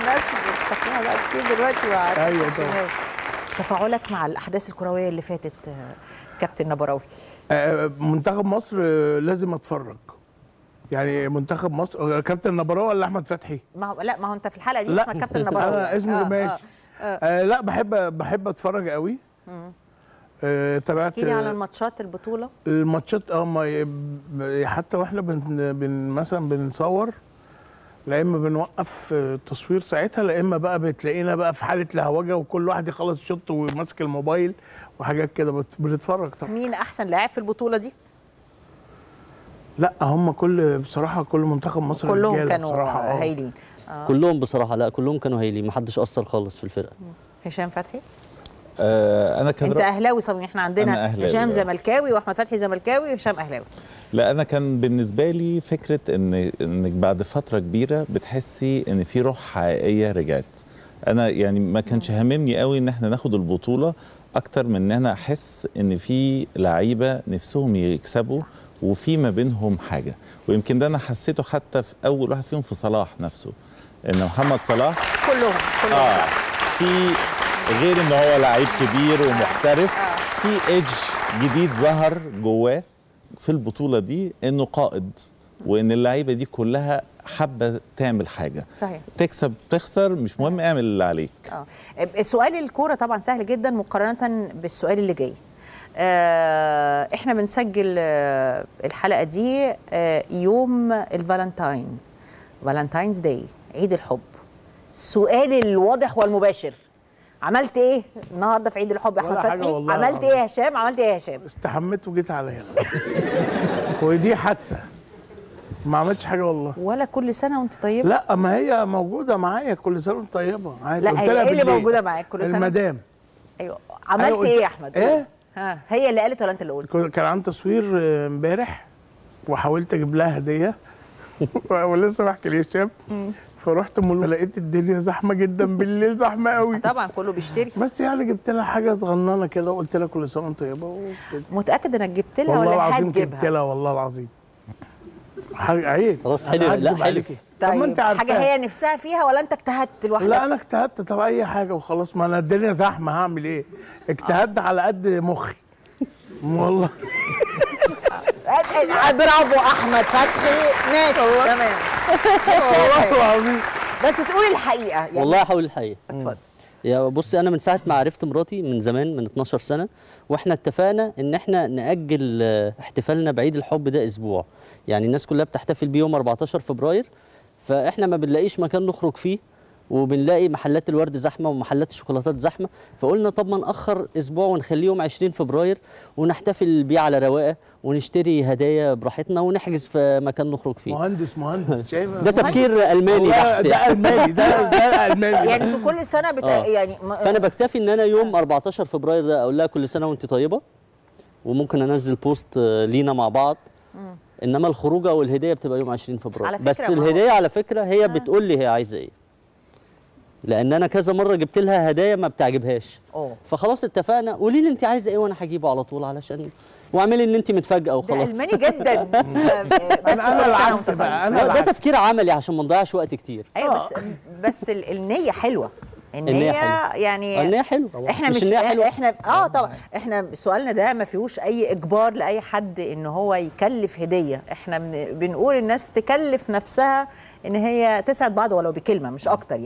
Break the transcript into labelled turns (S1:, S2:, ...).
S1: الناس بتستخدمها بقى كتير دلوقتي.
S2: ايوه طبعا.
S1: تفاعلك مع الاحداث الكروية اللي فاتت كابتن نبراوي؟
S2: منتخب مصر لازم اتفرج. يعني منتخب مصر كابتن نبراوي ولا احمد فتحي؟
S1: ما هو لا، ما هو انت في الحلقة دي اسمك كابتن نبراوي.
S2: انا اسمي ماشي. لا بحب اتفرج قوي. تابعت.
S1: احكي لي على الماتشات البطولة.
S2: الماتشات حتى واحنا مثلا بنصور، لا اما بنوقف التصوير ساعتها، لا اما بقى بتلاقينا بقى في حاله لهوجه وكل واحد يخلص شوط وماسك الموبايل وحاجات كده، بنتفرج طبعا.
S1: مين احسن لاعب في البطولة دي؟
S2: لا هم كل بصراحة كل منتخب مصر
S1: كلهم كانوا هايلين.
S3: كلهم بصراحة، لا كلهم كانوا هايلين، ما حدش قصر خالص في الفرقة.
S1: هشام فتحي؟
S4: انا كان
S1: انت اهلاوي صميم، احنا عندنا هشام زملكاوي واحمد فتحي زملكاوي وهشام اهلاوي.
S4: لا انا كان بالنسبة لي فكرة انك بعد فترة كبيرة بتحسي ان في روح حقيقية رجعت. انا يعني ما كانش هاممني قوي ان احنا ناخد البطولة اكتر من ان انا احس ان في لعيبة نفسهم يكسبوا وفي ما بينهم حاجة، ويمكن ده انا حسيته حتى في اول واحد فيهم في صلاح نفسه، ان محمد صلاح
S1: كلهم
S4: في غير ان هو لعيب كبير ومحترف، في ايدج جديد ظهر جواه في البطولة دي، انه قائد، وان اللعيبة دي كلها حابة تعمل حاجة.
S1: صحيح.
S4: تكسب تخسر مش مهم، اعمل اللي عليك.
S1: سؤال الكورة طبعا سهل جدا مقارنة بالسؤال اللي جاي. احنا بنسجل الحلقة دي يوم الفالنتاين، Valentine's Day، عيد الحب. السؤال الواضح والمباشر، عملت ايه النهارده في عيد الحب يا احمد فتحي؟ عملت ايه يا هشام؟ عملت ايه يا هشام؟
S2: استحميت وجيت على هنا. ودي حادثه، ما عملتش حاجة والله.
S1: ولا كل سنة وانت طيبة؟
S2: لا ما هي موجودة معايا كل سنة وانت طيبة عادي.
S1: لا هي ايه اللي موجودة معاك كل سنة؟
S2: المدام.
S1: ايوه عملت ايه يا احمد؟
S2: ايه؟
S1: ها هي اللي قالت ولا انت اللي قلت؟
S2: كان عندي تصوير امبارح وحاولت اجيب لها هديه ولسه بحكي لهشام، فرحت مول لقيت الدنيا زحمة جدا بالليل، زحمة قوي
S1: طبعا كله بيشتري،
S2: بس يعني جبت لها حاجة صغننه كده وقلت لها كل سنة وانت طيبة وكده.
S1: متاكد انك جبت لها ولا هتجيبها؟
S2: جبت لها والله العظيم. حاجة عيب
S3: خلاص، حلو. لا حلف.
S1: طيب ما انت عارفه حاجة هي نفسها فيها ولا انت اجتهدت لوحدك؟
S2: لا انا اجتهدت. طب اي حاجة وخلاص، ما انا الدنيا زحمة هعمل ايه؟ اجتهدت على قد مخي والله.
S1: برافو احمد فتحي، ماشي تمام.
S2: والله العظيم.
S1: بس تقول الحقيقة يعني.
S3: والله هقول الحقيقة.
S1: اتفضل.
S3: يا بصي، انا من ساعة ما عرفت مراتي من زمان، من 12 سنة، واحنا اتفقنا ان احنا ناجل احتفالنا بعيد الحب ده اسبوع. يعني الناس كلها بتحتفل بيه يوم 14 فبراير، فاحنا ما بنلاقيش مكان نخرج فيه، وبنلاقي محلات الورد زحمة ومحلات الشوكولاتات زحمة، فقلنا طب ما ناخر اسبوع ونخليه يوم 20 فبراير ونحتفل بيه على رواقه ونشتري هدايا براحتنا ونحجز في مكان نخرج فيه.
S2: مهندس شايف؟
S3: ده تفكير الماني بحت.
S2: ده الماني، ده الماني.
S1: يعني انتوا كل سنة يعني
S3: فانا بكتفي ان انا يوم 14 فبراير ده اقول لها كل سنة وانت طيبة، وممكن انزل post لينا مع بعض. انما الخروجه والهديه بتبقى يوم 20 فبراير.
S1: على فكرة
S3: بس الهدية على فكرة هي بتقول لي هي عايزه ايه، لان انا كذا مرة جبت لها هدايا ما بتعجبهاش. فخلاص اتفقنا، قولي لي انت عايزه ايه وانا هجيبه على طول، علشان واعملي ان انت متفاجئه وخلاص.
S1: ده الماني جدا.
S2: بس انا العكس بقى، انا
S3: ده تفكير عملي عشان ما نضيعش وقت كتير.
S1: ايوه بس النية حلوة. النية يعني
S3: النية حلوة.
S1: احنا مش النية حلوة. احنا طبعا احنا سؤالنا ده ما فيهوش اي اجبار لاي حد ان هو يكلف هدية. احنا بنقول الناس تكلف نفسها ان هي تسعد بعض ولو بكلمة، مش اكتر يعني.